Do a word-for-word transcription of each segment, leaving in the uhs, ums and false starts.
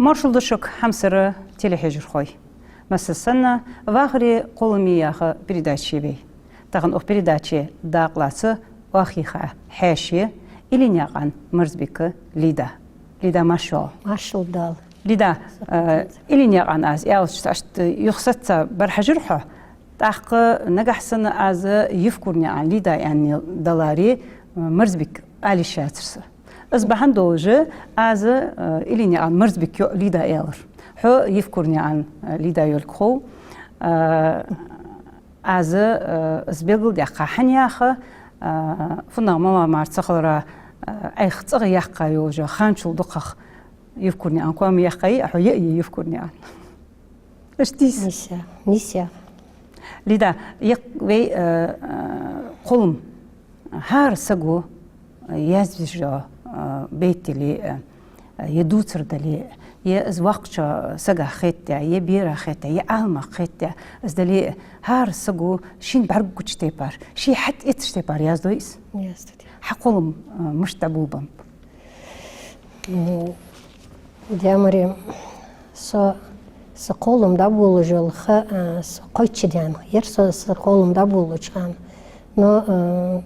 Маршал да шуга, хьамсара телехьежархой. Массаза санна, «Вахаре кхоллам» яха передача я вай. Тахан укх передаче дакъа лаца оаха йийха хьаьший я Ильинаькъан Марзбика Лида. Лида, марша воагӀалва. Маршал да. Лида, э, Ильинаькъан аз аьлча, иштта юха саца бар хьажар хьо. ТӀаккха нагахьа санна аз Евкурнаькъан Лида аьнна даларе, э, Марзбик ала йиш яцар са. Из бахьан долаш, аз, э, Ильинаькъан Марзбик йоӀ Лида аьлар. Хьо Евкурнаькъан, э, Лида йолга хов. Э, аз, э, из белгалдаьккха хӀана яхар, э, фуннагӀа мала мара ца хилара, э, Ӏайха цӀагӀа яьккха йолаш я, ханчул дукхагӀа Евкурнаькъан коа ма яьккхай, а хьо яь я Евкурнаькъан. Иштта дий из? Нийса, нийса. Лида, е вай, э, э, кхоллам, хӀара саго, э, яздеш йола, э, бейт яле, э, е дувцар дале, е из воккхача сага хетта, е бера хетта, е Ӏаламах хетта, из дале, хӀара саго шийна бӀаргагуча тайпара, ше хьатӀаэцача тайпара яздой из? Яздой. Хьа кхоллам, э, мишта дӀаболабеннаб? Ну, Даьра, со, са кхоллам дӀаболалуш йола ха, а, со кхойтта шу даьнна яр со, са кхоллам дӀаболалуча хана. Но, а,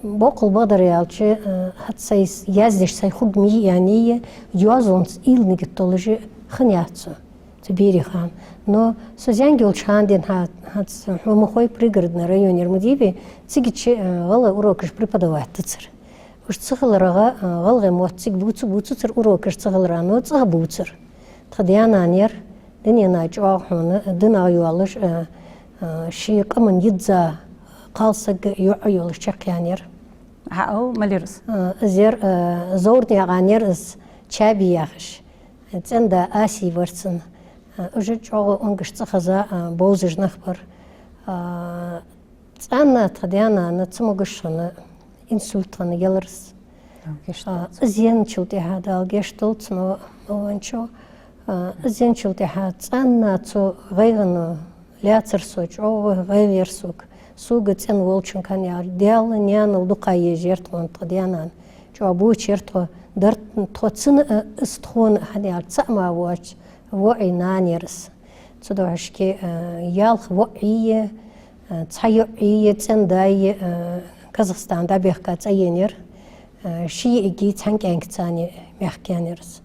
боккъал бакъдар аьлча, а, хӀаьта сай с-, яздеш сай хургма яьннай, йоазонца уйла-нигат долаш хиннаяц со цу берий хана. Но со зӀамига йолча хана денз хӀа-, хӀанз хьо ма хой, Пригородный районера ма дий вай, цигача, а, гӀалгӀай урокаш преподавать дацар. Уж ца хиларах, а, гӀалгӀай мотт цига бувца-, бувцацар урокаш ца хиларах, но цӀагӀа бувцар. Тха даь-нана яр, дунен чӀоагӀа хьона, динах йоаллаш, а, а, ший къаман йизза кхалсаг, йоӀ йолаш чакхъяьнна яр. ХӀа, ау, малярас? А, из яр, а, Зовранаькъан яр из, Чаби яхаш. ЦӀен-да Аси вар цун. А, уж чӀоагӀа онгаш цӀихеза, а, бовзаш нах бар. А, ЦӀенна тха даь-нана цамогаш хинна, инсульт хинна ялар из. Дала гешт долда цунна. А, из енначул тӀехьа, Дала гешт долда цунна, ма веннача. А, из енначул тӀехьа цӀенна цу гӀайгӀано лаьцар со, чӀоагӀа гӀайгӀа яр сога. Сога, цӀена волчунга хӀана аьлча, Даьла, наьнал дукха езаш яр тхона тха даь-нана. ЧӀоагӀа боча яр тхо, дар тхо цунна а, из тхона а, хӀана аьлча, цаӀ мара воаца воӀий нана яр из. Цудухьа шке, а, ялх воӀий, а, цхьа йоӀий, цӀен-даьй, а, Казахстане дӀабехка цӀаена яр, а, ши йиӀигеи цхьан кӀаьнкаца мехка яьнна яр из.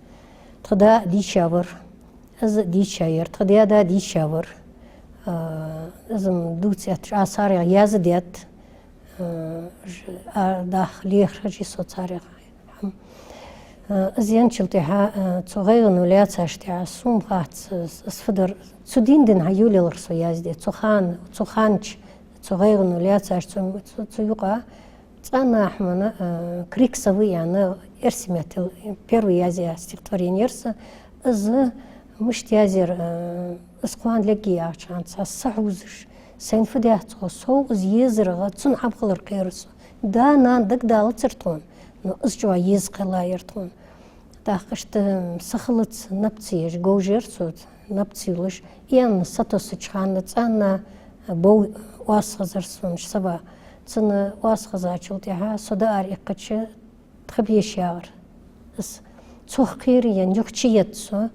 Тха да дийша вар, из дийша яр, тха даь-да дийша вар. А, из-м дувца эттача, аз царех яздаьд, а, ж-, а, дах лехаш хиннай со царех. Э, из енначул тӀехьа, э, цу гӀайгӀано лаьцача тӀехьа, сона хац, э, с-, с-, фу дар, цу дийнахьа йолаелар со язде, цу хана, цу ханча, цу гӀайгӀано лаьцача, цу, цу, цу юкъа цӀенна хьона, э, «Крик совы» аьнна, эрсий меттала первый язъяь стихотворени яр са. Из мишта язъяр, э, из кхоана лергья яхача хана, цхьа са хьувзаш, сайна фу даьд цо, сов из езарах, цунна хӀама хилар кхер со. Да-нана дагадалацар тхона, но из чӀоагӀа еза кхелла яр тхона. ТӀаккха иштта са хилац, наб ца еш говш яр со, наб ца юлаш. Ӏаьна сатоссача хана цӀенна бов оаз хезар сона са вар. Цунна оаз хезачул тӀехьа со даар иккхача, тха беша яхар. Из цох кхераяь, юха чуйоаца со,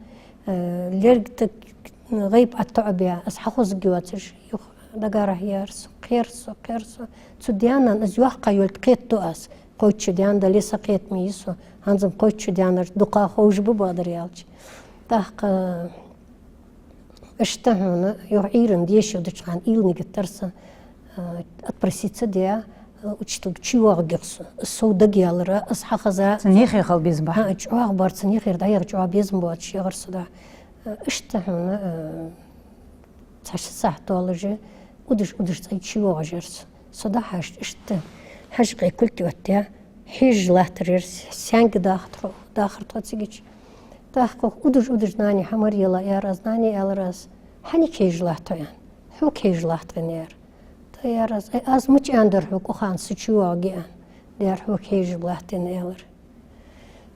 э, лергтаг гӀайба аттоӀабаь, из хьахозаргйоацаш, юха дагарахьа яр со, кхер со, кхер со. Цу даь-нана из йоккха йолга кхетаду аз. Кхойтта шу даьнна дале, са кхетаме я со. ХӀанз-м кхойтта шу даьннараш дукха ховш ба, бакъдар аьлча. ТӀаккха иштта хьона, юха Ӏуйрийна деша йодача хана уйла-нигат дар са, а, отпроситься даь, а, учительга чуйоагӀаргья со. Из сов дагаялар, из хьахеза. Цун юхе хила безам бац. ХӀаа, чӀоагӀа бар, цун юхера дӀаяха чӀоагӀа безам боацаш яхар со, да. А, иштта хьона, а, цхьа-ши сахьат долаш, удаш-удаш цӀай чуйоагӀаш яр со. Со дӀахьежача, иштта хьажкъе кулг тӀаоттаяь, хьежаш латтар яр, саьнга дахар тхо, дахар тхо цигача. ТӀаккха удаш-удаш нане хьа мара елла, аьлар аз, нане, аьлар аз, хьанга хьежаш латт хьо, аьнна. Хьога хьежаш латт хьо, аьнна, аьлар. ТӀаккха аьлар аз, ай, аз мича аьннадар хьога укханна са чуйоагӀаргья, аьнна. Аьлар, хьога хьежаш латт, аьнна, аьлар.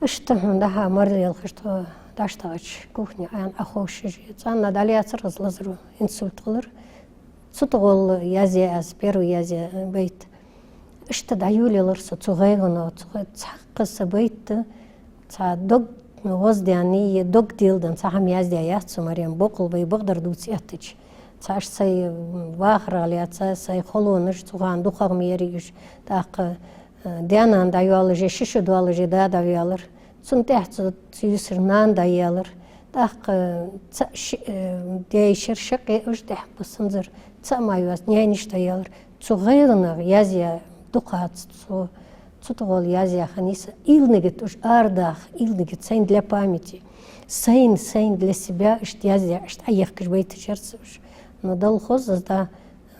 Иштта хьона дӀахо мара лелхаш тхо дӀатӀатагӀача кухне Ӏаьна Ӏоховшаш, цӀенна дӀалаьцар из лазаро, инсульт хилар. Цу тӀагӀолла язъяь аз первый язъяь байт. Иштта дӀайолаелар со цу гӀайгӀано, цу гӀай-, цхьаккха са байт, цхьа дог гӀоздаьнна, е дог дилдан цхьа хӀама яздаь яц со, Марем, боккъал вай бакъдар дувца эттача. Цхьа уж сай вахарах лаьца, сай халонаш цу хана дукхагӀа ма ярий уж, тӀаккха, э, даь-нана дӀайоалаш, е ши шу доалаш, е да дӀаваьлар. Цунна тӀехьа цу, цу юсара нана дӀаяьлар. ТӀаккха цхьа ши, э, даь-йиший шаккхе уж тӀехьа баьсанзар, цхьа ма йоаца, наьна-йиша дӀаяьлар. Цу гӀайгӀанах язъяь дукхагӀа цу, цу тӀагӀолла язъяь хиннай са. Уйла-нигат уж арадаха, уйла-нигат сайна для памяти. Сайна, сайна для себя иштта язъяь, иштта Ӏоехкаш байташ яр са уж. Но Далла хоза, аз дӀа,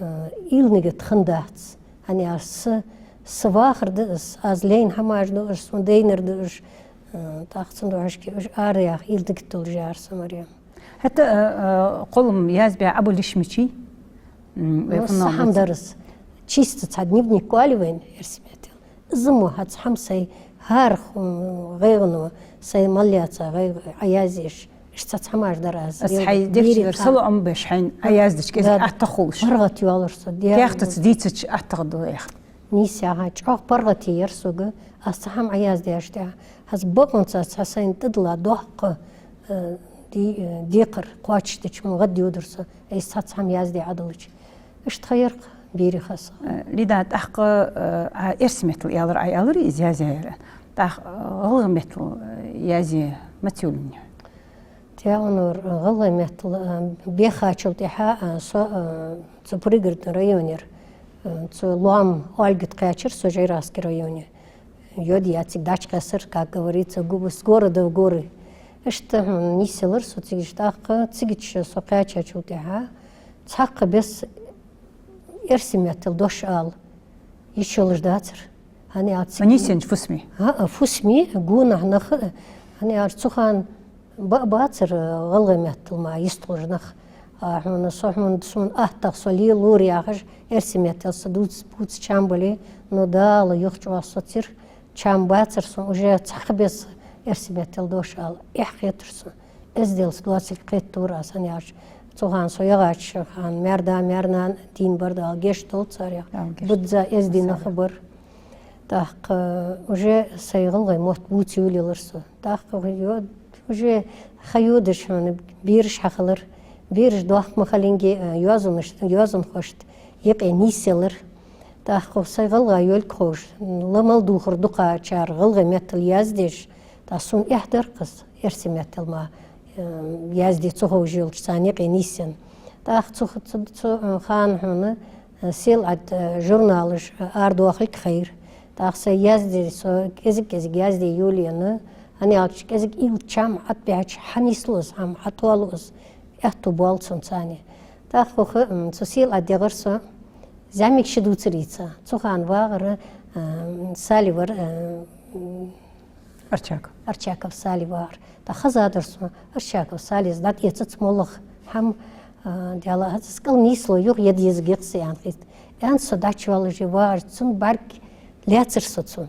э, уйла-нигат хиннадац. ХӀана аьлча са, са вахар да из, аз лайна хӀамаш да уж, сона дайнар да уж, э, тӀаккха цудухьа уж араяха уйла-нигат долаш яр са, Марем. ХӀаьта, э, э, кхоллам язбе Ӏобуллаш мичай? М, вай Ну, фуннагӀа са хӀама мичай? Дар из. Чисто цхьа дневник оал вайна, эрсий меттала. Из мо хӀанз хӀама сай хӀара, м, гӀайгӀано сай мел лаьца гӀайгӀа Ӏоязъеш. Иштта цхьа хӀамаш дар аз. Аз хьай дегча вер салоӀам беш хьайна Ӏояздича кӀезига аттагӀа хулаш. ПаргӀата йоалар со, дера. Кехтаца, дийцача аттагӀа да яхаш. Нийсса хьа чӀоагӀа паргӀата яр сога, аз цхьа хӀама Ӏояздаьчул тӀехьа. ХӀанз бакъонца цхьа сайна тӀадилла доккха, э, ди-, э, декхар кхоачашдича мо гӀадйодар со, айса цхьа, цхьа хӀама яздаь Ӏодиллача. Иштта ха яр-кх берий хасах. Э, Лида, тӀаккха, э, Ӏа эрсий меттала аьлар, Ӏа аьлар из язъяьяр. ТӀаккха, э, гӀалгӀай меттала, э, язъе маца йолайий? Тя онор, э, гӀалгӀай меттала, э, бехачул тӀехьа, э, со, э, цу Пригородни районера, э, цу лоам Ольга тӀа кхаьчар со Жайрахский районе. Йода яциг дачкъесар, как говорится, гу-, с города в горы. Иштта, хм, нийсъелар со цига, тӀаккха цига чу со кхаьчачул тӀехьа цхьаккха беса эрсий меттала дош ала йиш йолаш дацар. ХӀана аьлча цига... Нийсъеннача фусаме? ХӀаа, фусаме, гонахьа нах, хӀана аьлча цу хана ба-, бацар, э, гӀалгӀай меттала мара йистхулаш нах. А хьона, со хьона, сона аттагӀа, со лелалора яхаш, эрсий меттала са дувца, бувца чам бале, но Дала юха чӀоагӀа соцар, чам бацар сона, уже цхьаккха беса эрсий меттала дош ала эхь хетар сона. Эздел са доацилга кхетадора аз, хӀана аьлча цу хана со ягӀача хана маьр-да, маьр-нана дийна бар, Дала гешт долда царех. Дала гешт долда. Бизза эздий нах бар. ТӀаккха уже сай гӀалгӀай мотт бувца йолаелар со. ТӀаккха йо-, уже ха йодаш хьона бераш хьахилар. Бераш доккха ма хилинге, э, йоазонаш-, йоазонхошта юкъе нийсъелар. ТӀаккха сай гӀалгӀай йолга ховш, ла мел дувхар дукхагӀчар гӀалгӀай меттала яздеш, тӀаккха сона эхь дар-кх из, эрсий меттала мара, э, язде ца ховш йолча царна юкъе нийсъенна. ТӀаккха цу, цу, цу, э, хана хьона, э, сел Ӏад, э, журналаш, э, арадоахилга хайра. ТӀаккха са язде, со кӀезиг-кӀезига язде йолаенна, хӀана аьлча кӀезига уйла, чам Ӏобихьача хьанийслу из, хӀама хьатоалу из, аьттув боал сона царна. ТӀаккха хӀанз, м, цу сел Ӏад ягӀар со, зӀамига ши дувцар ийца. Цу хана вагӀар, э, Сали вар, э, м, Арчаков. Арчаков Сали вар. ТӀаккха хезадар сона, Арчаков Салес дӀатӀаэцац моллагӀа хӀама, а, Даьла, хӀанз кӀал нийслу, юха яда езаргья-кх са, аьнна хет. Аьнна со дӀачувоалаш вагӀаш, цун бӀарг лаьцар со цун.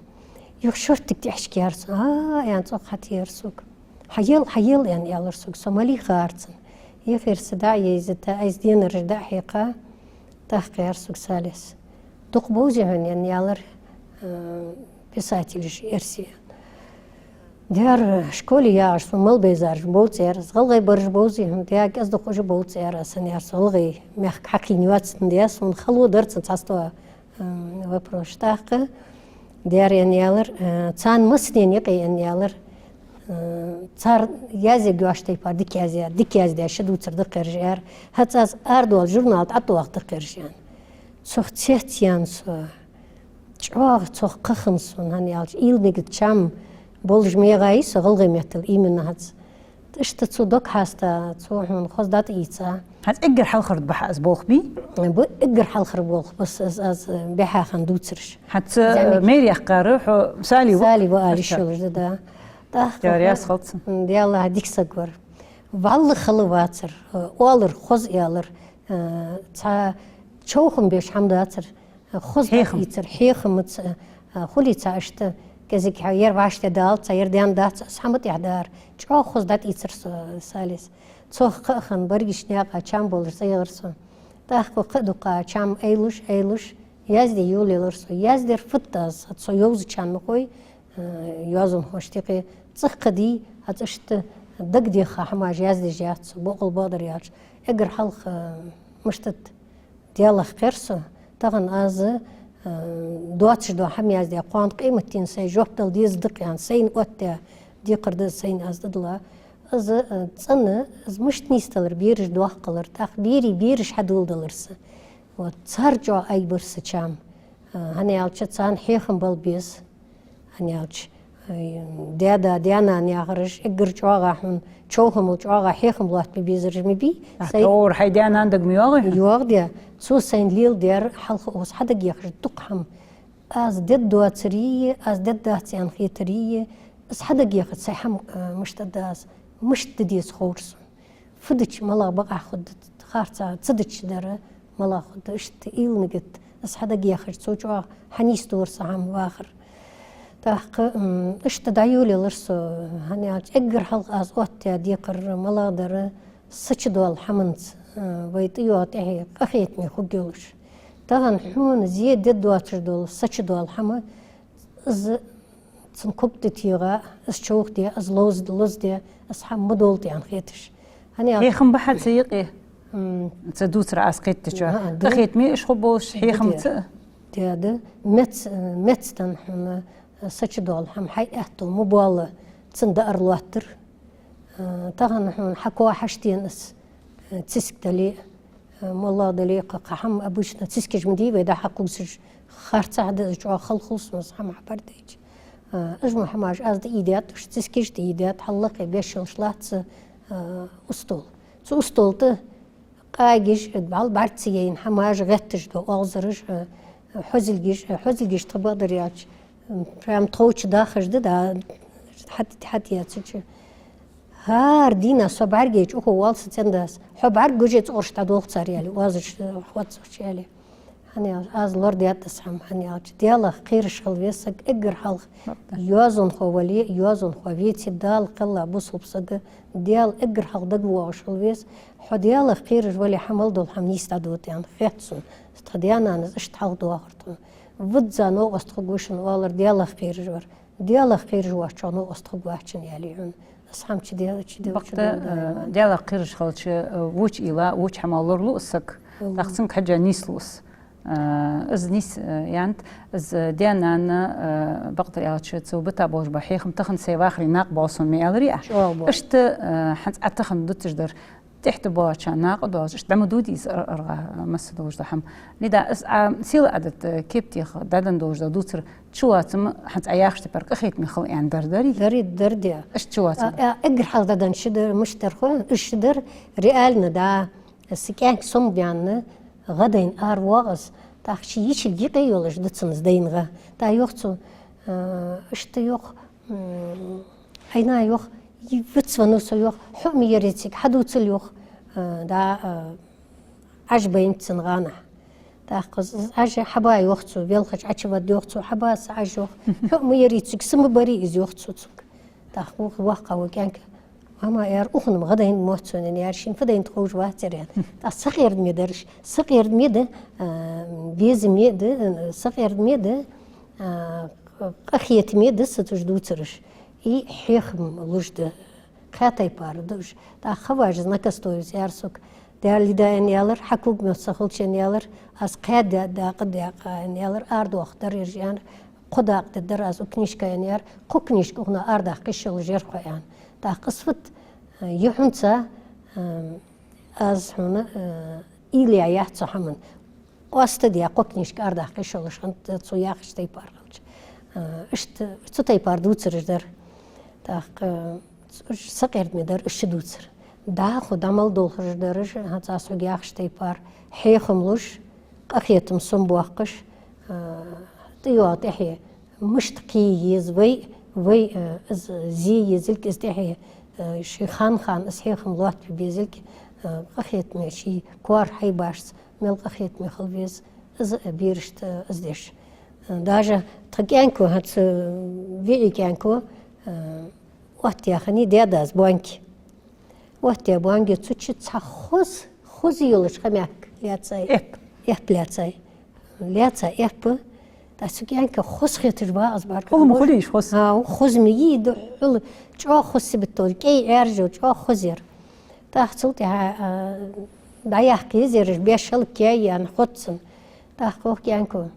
Юха шорттига тӀехьашка яьр сона. А, аьнна, цӀокъ хьатӀаяьр сога. Хьаел, хьаел, аьнна, аьлар сога, со малий хаар цунна. Юха ер са дӀа а йайзийта, айса денараш дӀа а хьекха, тӀаккха аьлар сога Салес: «Дукха бовзий хьона?» — аьнна, аьлар, э, писателаша эрсий. Дера, школе ягӀаш сона мел байзараш бовза, аьлар аз, гӀалгӀай бараш бовзий хьона? Дера, кӀезиг-дукха уж бовза, аьлар аз, хӀана аьлча гӀалгӀай мехка хьакхийна йоацандаь, сона хало дар цунна цхьацца, э, вопрос. ТӀаккха дера, аьнна, аьлар, э, царна массанена юкъе, аьнна, аьлар, э, цар язъергйоацача тайпара дика язъяь, дика яздаь ши дувцар да-кх ераш, аьлар. ХӀанз аз арадоала журнал тӀа тӀатоха да-кх ераш, аьнна. Цох цецъяьнна со, чӀоагӀа цох кхаханна сона, хӀана аьлча уйла-нигат чам болаш ма ягӀий со гӀалгӀай меттала именно хӀанз. Иштта цо дог хьаста, цо хьона хоза дӀатӀаийца. ХӀанз эггара хьалхара бахьа аз болх бий? Ба, эггара хьалхара болх ба са аз, аз баьхьа хинна дувцараш. ХӀанз, э, зӀамига. Мер яьккхар хьо Сали ва? Сали ва ала йиш йолаш да, да. ТӀаккха яр хӀанз яс хилац. Даьллахьа, дика саг вар. ВаллахӀи хала вацар, э, оалар хоза аьлар, э, цхьа човхам беш хӀама дацар. Хоза хьехам. ДӀатӀаийцар, хьехамца, а, хулий цхьа иштта, кӀезига хьа-, ер вӀаштӀехьадалац, ер даьннадац, аз хӀама тӀехьа дар. ЧӀоагӀа хоза дӀатӀаийцар со Салес. Цох кхаъ хинна, баргиш наькъа чам болаш цӀаягӀар со. ТӀаккха кхы а дукха чам айлуш, айлуш, язде йолаелар со. Яздер фуд аз, со йовзачарна ма хой, э, йоазонхошта юкъе, цӀаккха дий, ХӀанз иштта дагадеха хӀамаш яздеш яц, бокъонца бакъдар аьлча. Эггара хьалха, э, мишта да, Даьлах кхер со, тахан аз, э, доацаш дола хӀама яздаь, кхоана къематдийнахьа сай жоп дала деза да-кх аьнна, сайна оттадаь декхар да из, сайна аз дӀадала. Из, э, цӀена, из мишта нийсдалар, бераш дохкалар, тӀаккха берий бераш хьадоладалар са. Вот, цар чӀоагӀа айбар са чам. Э, хӀана аьлча, царна хьехам бала беза. ХӀана аьлча, э, даь-да, даь-нана яхараш, эггара чӀоагӀа хьона, човхамал чӀоагӀа хьехам лоаттабе безараш ма бий. Ахь сай товр хьай даь-нана дага ма йоагӀий? ЙоагӀа де. Цо сайна леладаьр хьалха укхаза хьадагадехаш дукха хӀама. Аз дергдоацарий, аз дергдац аьнна хетарий, аз хьадагадехача сай хӀама, э, мишта да аз, мишта де деза ховра сона. Фу дича малагӀа бакъахьа хургда, харцахьа ца дича дар малагӀа хургда, иштта уйла-нигат аз хьадагадехача, цо чӀоагӀа хьанийсдора са хӀама вахар. ТӀаккха, м, иштта дӀайолаелар со, хӀана аьлча, эггара хьалха аз оттадаь декхар малагӀа дар, са чу дола хӀаманца, э, вай тӀайоагӀа тӀехье къахетаме хургйолаш. Тахан хьона зе дергдоацаш дола са чу дола хӀама, из цун ког тӀатегӀа, из човхаде, из ловз-, лозаде, из хӀама ма долда аьнна хеташ. ХӀана аьлча, хьехам ба хьа цу юкъе? М. Цу дувцара аз кхетача. ХӀаа, да. Къахетаме уж хургболаш хьехамца? Да, да. Мец-, мецдан хьона са чу дола хӀама, хьай аьттув ма боалла, цун даар лоаттар. Э, тахан хьона хьа коа хьаштена из, э, циска дале, э, моллагӀа дале, кхы-кхы хӀама обычно цискаш ма дий вай дӀа-хьа кхувсаш, харцахьа да из, чӀоагӀа хала хул сона из хӀама хьабӀаргадайча. Э, уж мо хӀамаш аз дӀаийдаьд, уж цискаш дӀаийдаьд, хьаллакхе беш йолаш латт са, э, устол. Цу устол тӀа къагаш, бӀал-бӀарга ца яйна хӀамаш гӀетташ да, оагӀазараш, э, хьозилгаш, э, хьозилгаш тха бакъдар аьлча, м, прям тхов чу дахаш да, да, хьат-, хьатӀаэцача. ХӀара дийнахьа со бӀаргайча, укхо оал са цӀен-дас: «Хьо бӀаргагуш, цӀогӀараш дӀадолх цар», — аьле, оазаш, э, хоццуш аьле. ХӀана аьлча, аз лорадаьд из хӀама, хӀана аьлча, Даьлах кхераш хила веза саг эггара хьалха. Йоазонхо вале, йоазонхо веце, Дала кхелла бусалба саг, Даьла эггара хьалха дагавоагӀаш хила веза. Хьо Даьлах кхераш вале, хьа мел дола хӀама нийса дӀадода аьнна хет сона. Тха даь-нанас иштта хьалхадоахар тхона. Визза новкъост хургва шун оалар Даьлах кхераш вар. Даьлах кхераш воацачоа новкъост хургвац шун, аьле хьона. Аз хӀама чу де-, чу де-, бакъда, чу де-, э, Даьлах кхераш хилча, э, воча уйла, воча хӀамах лоралу из саг. Алло. ТӀаккха цунга хьежжа нийслу из. Э, из нийса, э, яьннад, из, э, даь-нана, э, бакъдар аьлча, цо бита болаш бола хьехам тахан сай вахаре накъабоал сона ма аьларий Ӏа? ЧӀоагӀа боал. Иштта, э, хӀанз Ӏа тахан дувцаш дар тӀехьа тӀабоагӀача накъадоалаш, иштта дӀа ма дувдий из ар-, аргӀа, э, масса долаш дола хӀама. Лида, из Ӏа сел Ӏадат, э, кеп теха дӀаденна долаш дола дувцар чулоацам, хӀанз Ӏа яхача тайпара къахетаме хила аьнна дар дарий? Дарий, дар де. Иштта чулоацам. А, а, эггара хьалха дӀаденна ши дар, мишта дар хой, из ши дар реально да. Са кӀаьнк сомабаьнна, гӀа дайна аравоагӀа из, тӀаккха ший йичлга юкъе йолаш да цун из дайна гӀа. ТӀаккха йоах цо, э, иштта йоах, м, айна йоах, вицвеннав со йоах, хьо а ма ярий цига, хьадувцал йоах, э, да, э, Ӏаж байнаб цун гӀанахь. ТӀаккха из Ӏаж хьаба йоах цо, велхаш Ӏочувода йоах цо, хьаба са Ӏаж йоах, хьо а ма ярий цига, са ма барий из йоах цо цунга. ТӀаккха вокх-, воккха ва кӀаьнк: «Мама, — аьлар, — укхун-м гӀа дайнад мотт сона, — аьлар, — шийна фу дайнад ховш вац», — аьлар. ТӀаккха сакъердаме дар уж, сакъердаме да, а, безаме да, а, сакъердаме да, а, къахетаме да са цу уж дувцараш. И хьехам луш да, кхаь тайпара да уж. ТӀаккха хаваж из накастовис, аьлар сога. «Даьла, Лида, — аьнна, — аьлар, — хьа куг мотт са хилча, — аьнна, — аьлар, — аз кхаь да-, дакъа даькъа, — аьнна, — аьлар, — арадаха дар ераш, — аьнна, — кхо дакъа дергдар аз укх книжка, — аьнна, — аьлар, — кхо книжка укхунах арадаха кхиш йолаш яр хьо», — аьнна. ТӀаккха из фуд, э, я хьунца, э, аз хьона, э, уйла яь яц цу хӀаман. Къоастадаь кхо книжка арадаха кхиш йолаш хиннад цо яхача тайпара хилча. Э, иштта цу тайпара дувцараш дар. ТӀаккха, э, сакъердаме дар уж ши дувцар. ДӀахо дӀа мел долхараш дар уж, хӀанз аз хьога яхача тайпара, хьехам луш, къахетам сомабоаккхаш, э, тӀайоагӀа тӀехье мишта кхее еза вай, вай, э, из зе езилга, из тӀехье, э, ший хана-хана из хьехам лоаттабе безилга, э, къахетаме ший коара хьайбашца мел къахетаме хила веза, из, э, берашта, э, из деш. Э, даже тха кӀаьнко, хӀанз, э, виӀий кӀаьнко, э, оттаяь хиннай даь-дас боанке. Оттаяь боанке, цу чу цхьа хоза, хоза йолаш хӀама лаьцай. Эп. Эп лаьцай. Лаьцай эп. ТӀаккха цу кӀаьнка хоза хеташ ва аз бӀарга. Хьулам хулий уж хоза? ХӀа, хоза ма йий, духхьал чӀоагӀа хоза сибат долаш, кӀай Ӏаьржа, чӀоагӀа хоза яр. ТӀаккха цул тӀехьа, а, дӀаяккха еза ераш, беш хӀалакъяьй аьнна хоз цунна. ТӀаккха йоах кӀаьнко: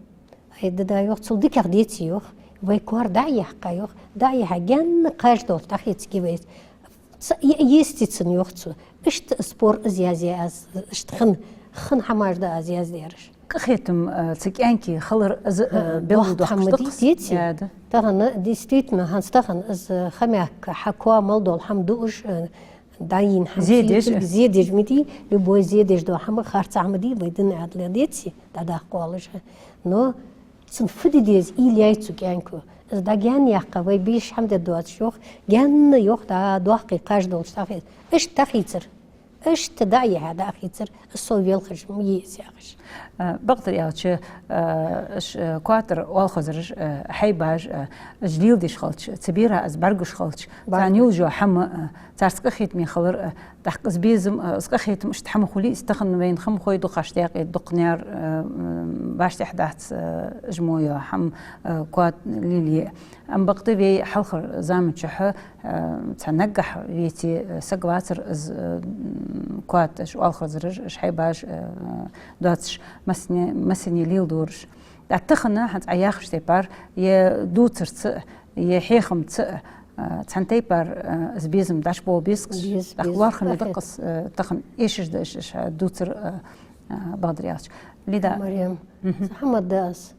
«Ай, дада, — йоах, — цул дикагӀа деций, — йоах, — вай коара дӀа а яьккха, — йоах, — дӀа а яьккха, гаьнна кхаж долаш дӀахецаргья вай». Ца, е-, естественно, йоах цо. Иштта спор из язъяь аз, иштта хин, хин хӀамаш да аз яздаьраш. Къахетам, а, цу кӀаьнка хилар из, а, э, белгал доккха хӀама даккхас дий, деций? Э, да. Тахан, действительно, хӀанз тахан из, э, хӀамаьхка хьа коа мел дола хӀама дуаш, э, дӀайийна хӀама. Зе деш, э? Зе деш ма дий, любой зе деш дола хӀама харцахьа ма дий, вай дина Ӏаьдала, деций, дӀадаккха оалаш. Но цунна фу де деза уйла яьй цу кӀаьнко. Из дӀа гаьна яьккха, вай беш хӀама де доацаш, йоах, гаьнна, йоах, дӀа доккхий кхаж долаш дӀахецар. Иштта дӀахецар. Иштта дӀа а яьхьа, дӀа а хийцар, из сов велхаш ма йий из, яхаш. Э, бакъдар аьлча, э, ш-, э, коа тӀара оалхазараш, э, хьайбаш, э, уж леладеш хилча, цу бера из бӀаргагуш хилча, царна юлаш йола хӀама, э, царца къахетаме хилар, э, тӀаккха из безам, э, из къахетам иштта хӀама хулий, из тахан вайна хӀама хой дукхаш декъе, дукха наьр, э, м, баш тӀехьа дац, э, уж мо йола хӀама, э, коа лелае. Амма бакъда вай хьалхарча заман чухь, э, цхьа наггахьа веце, э, саг вацар из, э, м, коа тӀа уж оалхазараш, уж хьайбаш, э, доацаш, массане, массане леладораш. ТӀаккха тахан хӀанз Ӏа яхача тайпара, е дувцарца, е хьехамца, э, цхьан тайпара, э, из безам дӀачубовла беза-кх. Беза, беза. ТӀаккха лоархӀаме даккхас, э, тахан эшаш да уж, уж дувцар, э, э, бакъдар аьлча. Лида. Марем, мгм, цхьа хӀама да аз.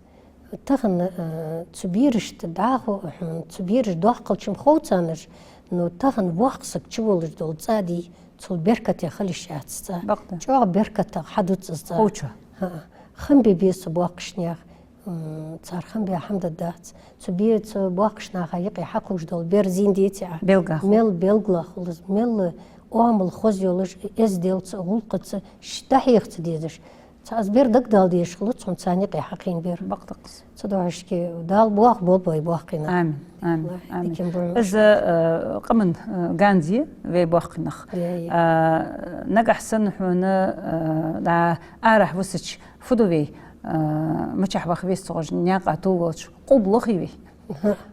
Тахан, э, цу берашта дӀахо, хьона, цу бераш доккхалча-м хов царна уж, но тахан воккха саг чуволлаш дола цӀа дий, цул беркате хила йиш яц цӀа. Бакъда. ЧӀоагӀа беркатагӀа хьадувц из цӀа. Ховчо. ХӀаа. Хам бе беза цу боккхийча наьха, м, цар хам бе хӀама да дац. Цу бе-, цу боккхийча наха юкъе хьакхувш дола бер зийна деций Ӏа? Белгала хул. Мел белгала хул из, мел оамал хоза йолаш, эзделца, гӀулакхаца, ш-, дӀахьеха ца дезаш. Цхьа из бер дагадала дезаш хилац хьона, царна юкъе хьакхийна бер. Бакъда-кх из. Цудухьа шке Дала боккха болба вай боккхий нах. Амин, амин, амин. Из, э, къаман, э, ганз я вай боккхий нах. Я, я. Э, нагахьа санна хьона, э, дӀа арахьа висача, фу ду вай, э, мичахьа ваха веза ца ховш, наькъа тувлавелча, къулб лохий вай?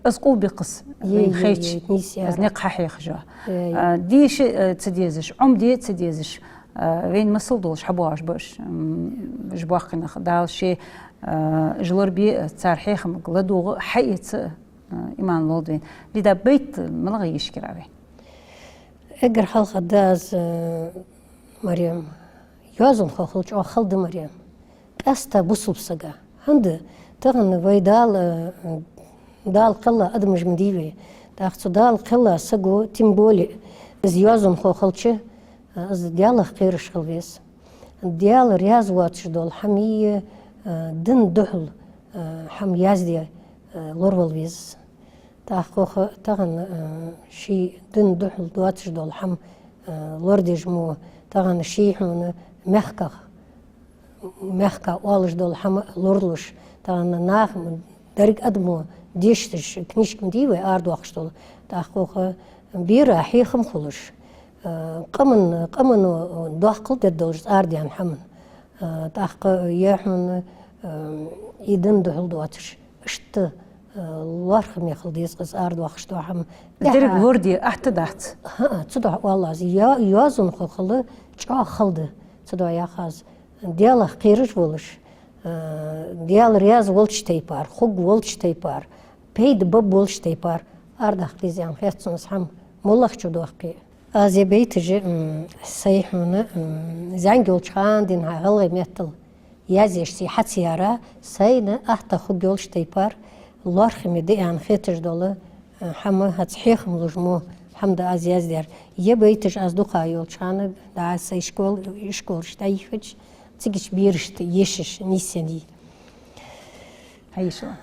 Из къулб я-кх из, е, вайна е, хайча, е, нийса яр. Из никъ хьахьехаш. Е, е. А, деша, э, ца дезаш, Ӏомаде ца дезаш, а, вайна масал долаш хьабоагӀаш ба уж, м, уж боккхий нах. Дала ше, а, уж лорабе, цар хьехамга ладувгӀа, хьаэца, а, иман лолда вайна. Лида, байт малагӀа ешаргья Ӏа вай? Эггара хьалха да аз, э, Марем, йоазонхо хила чӀоагӀа хала да, Марем. Къаьстта бусалба сага. ХӀана да, тахан вай Дала, э, Дала кхелла адамаш ма дий вай. ТӀаккха цу Дала кхелла саго, тем более, из йоазонхо хилча, э, из Даьлах кхераш хила веза. Даьла раьза воацаш дола хӀама е, э, дина духьал, э, хӀама язде, э, лоравала веза из. ТӀаккха укхо тахан, э, ший дина духьал доацаш дола хӀама, э, лорадеш мо, тахан ший хьона мехках, мехка оалаш дола хӀама лоралуш, тахан наха м-, деррига адамо дешаш, книжка ма дий вай арадоаккхаш дола. ТӀаккха укхо бера хьехам хулаш, э, къаман, къамано доккхал дергдолаш из арадаьнна хӀама. Э, тӀаккха е хьона, э, из дина духьал доацаш. Иштта, э, лоархӀаме хила деза-кх из арадоаккхаш дола хӀама. Деррига лораде атта дац. ХӀаа, цудухьа оал аз, йо-, йоазонхо хила чӀоагӀа хала да. Цудухьа йоах аз, Даьлах кхераш волаш, э, Даьла раьза волча тайпара, хургволча тайпара, пайда бергболча тайпара арадаккха деза аьнна хет сона из хӀама, моллагӀчо дохке. Аз е байташ, м, сай хьона, м, зӀамига йолча хана денз хьа гӀалгӀай меттала язъеш сий хьа ца яьраш, сайна атта хургйолча тайпара лоархӀаме да аьнна хеташ дола, э, хӀама, хӀанз хьехам луш мо хӀама да аз яздаьр. Е байташ аз дукха йолча хана, дӀа сай школ-, ишколаш дӀайихача, цигача берашта ешаш нийсъеннай. Хьаеша.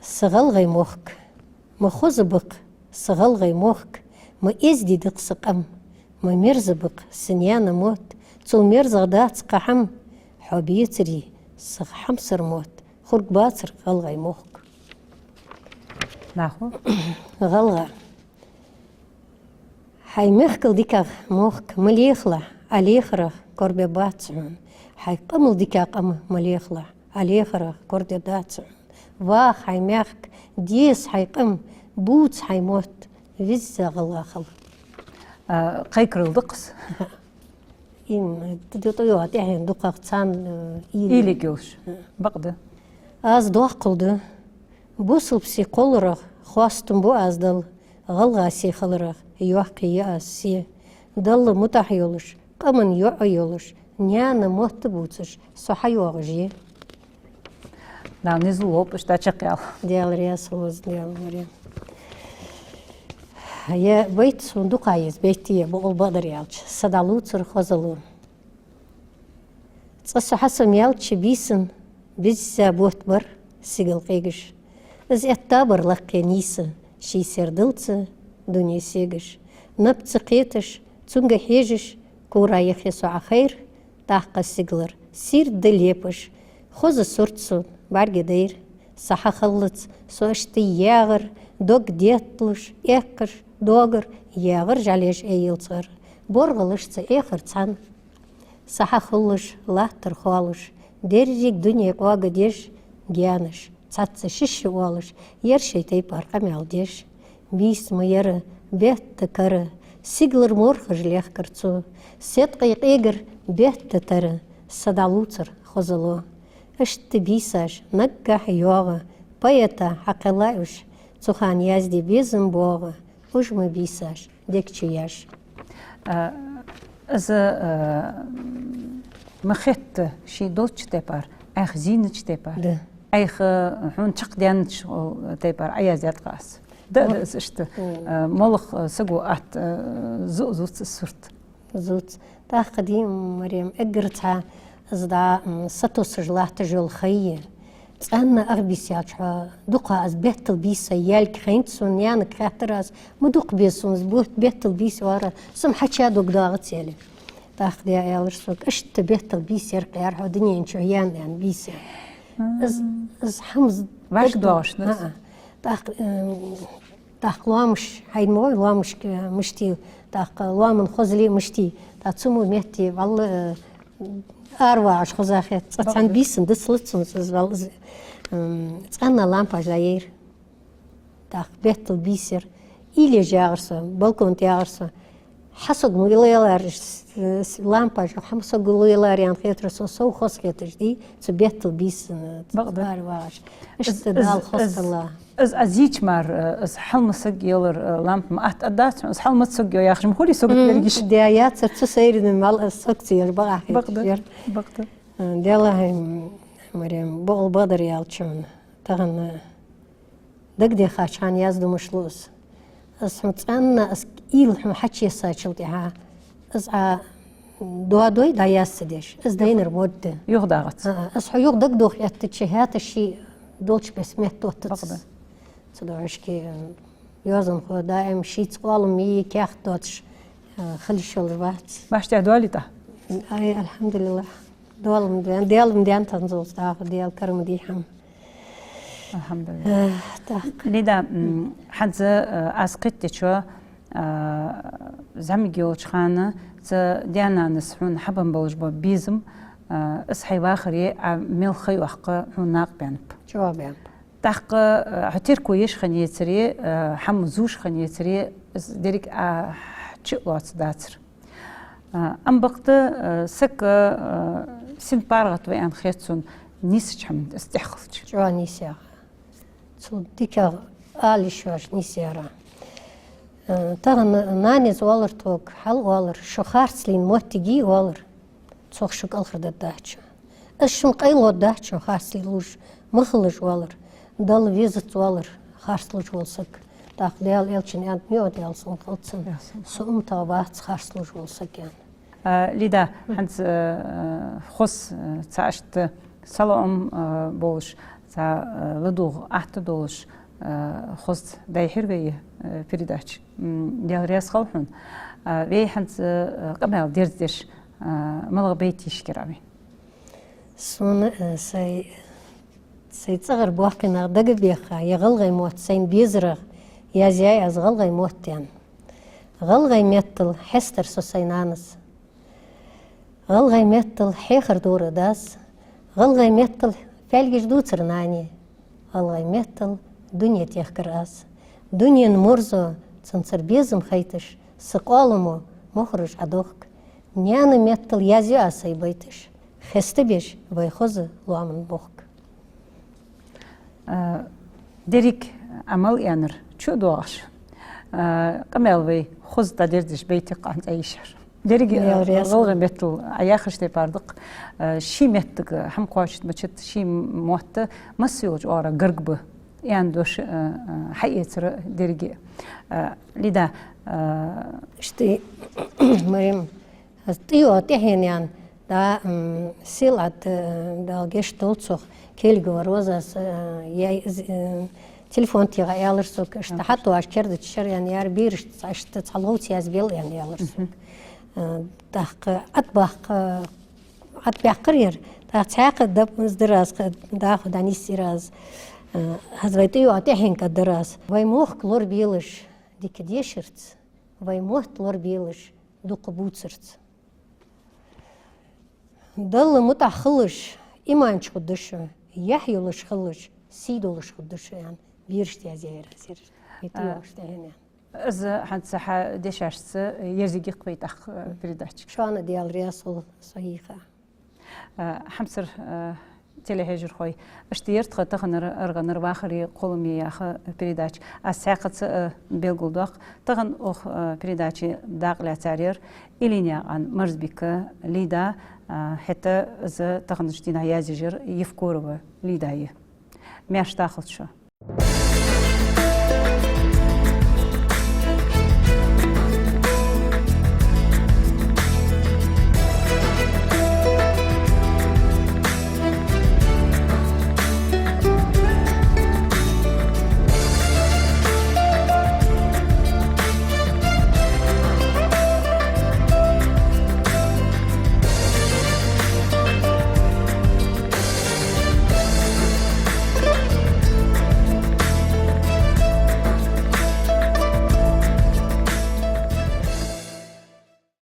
Са гӀалгӀай мохк, ма хоза ба-кх са гӀалгӀай мохк, ма эздий да-кх са къам, ма мерза ба-кх са наьна мотт, цул мерзагӀа дац кхы хӀама, хьо бецаре са хьамсара мотт, хургбацар гӀалгӀай мохк. Нахо? ГӀалгӀа. Хьай мехкал дикагӀа мохк ма лехалахь, Ӏа лехарах корабергбац хьона. Хьай къамал дикагӀа къам ма лехалахь, Ӏа лехарах корадергдац хьона. Ваха хьай мехка, деса хьай къам, бувца хьай мотт, веза гӀалгӀа хила. А, кхайкарал да-кх из. Им, д-, д-, д-, тӀехьен дукхагӀа царна, э, уйла. Уйла йолаш. Э. Бакъда. Аз доккхал да. Бусалба сий кхолларах хоастам бу аз Далла, гӀалгӀа сий хиларах йоккхий я аз се. Далла мутӀахьа йолаш, къаман йоӀ йолаш, наьна мотт бувцаш, со хьайоагӀаш я. Дала низ лулба уж дӀачакхъяла. Даьла раьза хилва, Даьла, Марем. Ер байт сона дукха еза байт я, бокъонца бакъдар аьлча, са дӀалувцар хоза лу. Цкъа со хьасомаяьлча бийсан, бизза бутт бар сигала къегаш. Из этта бар лакхе нийса, ший сердалца дуне сегаш. Наб ца кхеташ, цунга хьежаш, кора яхе со Ӏа хайра, тӀаккха сигалара сийрда лепаш, хоза сурт сона бӀарга дайра. Са хьахиллалца со иштта ягӀар, дог детталуш, эккхаш, догар, ягӀар жӀалеш Ӏе елцар. БоргӀалаш ца эхар цхьана. Са хьахулаш, латтар хоалуш, деррига дуне къоагадеш, гаьнаш цхьацца шишша оалаш, ер шоай тайпара къамаьл деш. Бийса ма яр бетта кара, сигалара морхаш лехкар цо, седкъий къегар бетта тара, са дӀалувцар хоза лу. Иштта бийсаш наггахьа йоагӀа, поэта хьакхеллай уж, цу хана язде безам боагӀа, уж ма бийсаш дег чу яьш. А, из, а, ма хетта ший долча тайпара, Ӏайха зийнача тайпара. Да. Ӏайха хьона чакхдаьннача тайпара Ӏаяздаьд-кх аз. Да, да, из иштта, а, моллагӀа, а, саго атта, а, зу-, зувц из сурт. Зувц. ТӀаккха дий, Марем, эггара цхьа из дӀа, м, сатувсаш латташ йола ха я. ЦӀенна ах бийса яьлча хьо, дукха аз беттал бийса яьлга хайнад сона, наьнага хаьттар аз, ма дукха беза сона из бу-, беттал бийса яр, со-м хьача дог доагӀац аьле. ТӀаккха даь аьлар сога, иштта беттал бийса яр-кх, яр хьо дунен чу яьнна, яьнна бийса. Из, из хӀама з-, вӀашка дог доагӀаш да из? ХӀаа. ТӀаккха, м, ТӀаккха лоамаш, хьайна ма гой лоамашка мишта я, тӀаккха лоаман хозал мишта я, тӀаккха цу мо метте, валла, э, аравагӀаш хоза хет. Цкъа цхьан бийсан дицлац сона из, валла, из, м, цӀенна лампаш дӀаяйра. ТӀаккха беттал бийса яр. Уйла еш ягӀар со, балкона тӀа ягӀар со. Хьа сога ма лелар, с-, с-, лампаш, хьа сога лелар аьнна хетар сона, сов хоза хеташ дий, цу беттал бийсан, э, аравагӀаш. Иштта Дала хоза хилва. Из аз зийча мара, э, из хьалма саг елар, э, лампа ма атта дац хьона, из хьалма саг йо яхаш ма хулий сога берригаш. Да, яцар цу сайран мел из саг ца ер бакъахьа хеташ яр. Бакъда. Э, Даьла хьай, Марем, бокъонца бакъдар аьлча хьона. Тахан дагадехача хана яздеш лу аз. Аз хьона цӀенна, аз уйла хьона хьачуессачул тӀехьагӀа, аз Ӏа доадой, дӀаяздаь деш, аз дайнар модда. Юха дагӀац. А, аз хьо юха дагадоха эттача, хӀаьта ший долча беса меттаоттац. Бакъда. Цудухьа шки, э, йоазонхо даим шийца къоалам йий, каьхат доацаш, э, хила йиш йолаш вац. Башха тӀехьа доаллий тӀаккха? Ай, алхьамдулиллахӀ. Доалам даьннад, Даьла ма даьннадий тахан зулц, тӀаккха Даьла карам дий хьона. АлхьамдулиллахӀ. Э, так. Лида, м, хӀанз, э, аз кхетадечох, э, зӀамига йолча хана цу даь-нанас хьона хьабенна болаш бола безам, э, из хьай вахаре Ӏа мел ха йоаккх хьона накъабаьннаб. ЧӀоагӀа баьннаб. ТӀаккха, э, хьо терко еш хиннаяцаре, э, хӀама зувш хиннаяцаре, из деррига Ӏа чу а лоацаш дацар. А, ам бакъда, а, саг, а, син паргӀата ва аьнна хет сона нийсача хӀаман из тӀехьа хилча. ЧӀоагӀа нийсагӀа. Цул дикагӀа ала йиш йоацаш нийсъяр. А, тахан нанас оалар тхога, хьал оалар, шо харцлийна моттиг йий оалар. Цох шо кӀалхардергдац. Аз шун къайло дац, харцлуш ма хилалаш оалар. Далла везац оалар харцлуш вола саг. ТӀаккха Даьла элчан аьннад, ма йоах, Даьла салам хилда цунна. Ясно. Са умматах вац харцлуш вола саг аьнна. А, Лида, хӀанз, а, хоза, а, цхьа иштта салоӀам, а, болаш, цхьа, а, ладувгӀа атта долаш, а, хоза дӀайихьар вай, а, передача. М, Даьла раьза хилва хьона. А, вай хӀанз, а, къамаьл дерзадеш, а, малагӀа байт йиш яр Ӏа вайна? Сона, э, сай, сай цӀагӀара боккхий нах дагабехка, ер гӀалгӀай мотт сайна безарах язъяьй аз гӀалгӀай мотт аьнна. ГӀалгӀай меттала хьестар со сай нанас. ГӀалгӀай меттала хьехар дора дас. ГӀалгӀай меттала паьлгаш дувцар нане. ГӀалгӀай меттала дуне техкар аз. Дунен морзо, цунцара безам хайташ, са къоаламо мохараш Ӏодохк. Наьна меттала язъю аз сай байташ, хестабеш вай хоза лоаман бохк. А, деррига Ӏамал аьннар чу а доагӀаш, а, къамаьл вай хоза дӀадерзадеш байтий кхы цхьа йишар. Деррига, Мел а, реза. ГӀалгӀай меттала Ӏа яхаш тайпара да-кх, а, ший меттага хӀама кхоачашдича, ший мотт масса йолча оагӀорахьа гарга ба аьнна дош, а, а, хьаэцар деррига. А, Лида, а, Иштта, Марем, аз тӀайоагӀа тӀехьен яьнна, да, м, сел Ӏад, э, Дала гешт долда цох, Келигова Розас, э, я, э, телефон тӀа аьлар сога, иштта хьатоаш кердача шера яьнна яр берашта, цхьа иштта цхьа ловца язбел яьнна аьлар сога. Э, тӀаккха Ӏад баккха, Ӏад баьккхар яр. ТӀаккха цхьаькха дап из дир аз, кхы даха дӀанийсдир аз. Э, аз вай тӀайоагӀа тӀехьен кадир аз. Вай мохк лорабелаш дика дешарца, вай мотт лорабелаш дукха бувцарца. Далла мутӀахь хилалаш, иманча хургда шо, яхь йолаш хилалаш, сий долаш хургда шо, аьнна, берашта язъяьяр аз ер. Вай тӀайоагӀаш тӀехьен яьнна. Из хӀанз хьа дешашца ерзаергья-кх вай тӀаккха, э, передача. Шоана Даьла раьза хилва со хьийха. А, хьамсара, а, телехьежархой, иштта яр тха таханара аргӀанара «Вахари кхоллами» яха передача. Аз цхьаькхаза, а, белгалдоаккх, тахан укх, а, передаче дакъа лаьцар яр Ильинаькъан Марзбика, Лида, а, хӀаьта из таханарча дийнахьа язъеш яр Евкурова Лида я. Маьрша дахалда шо.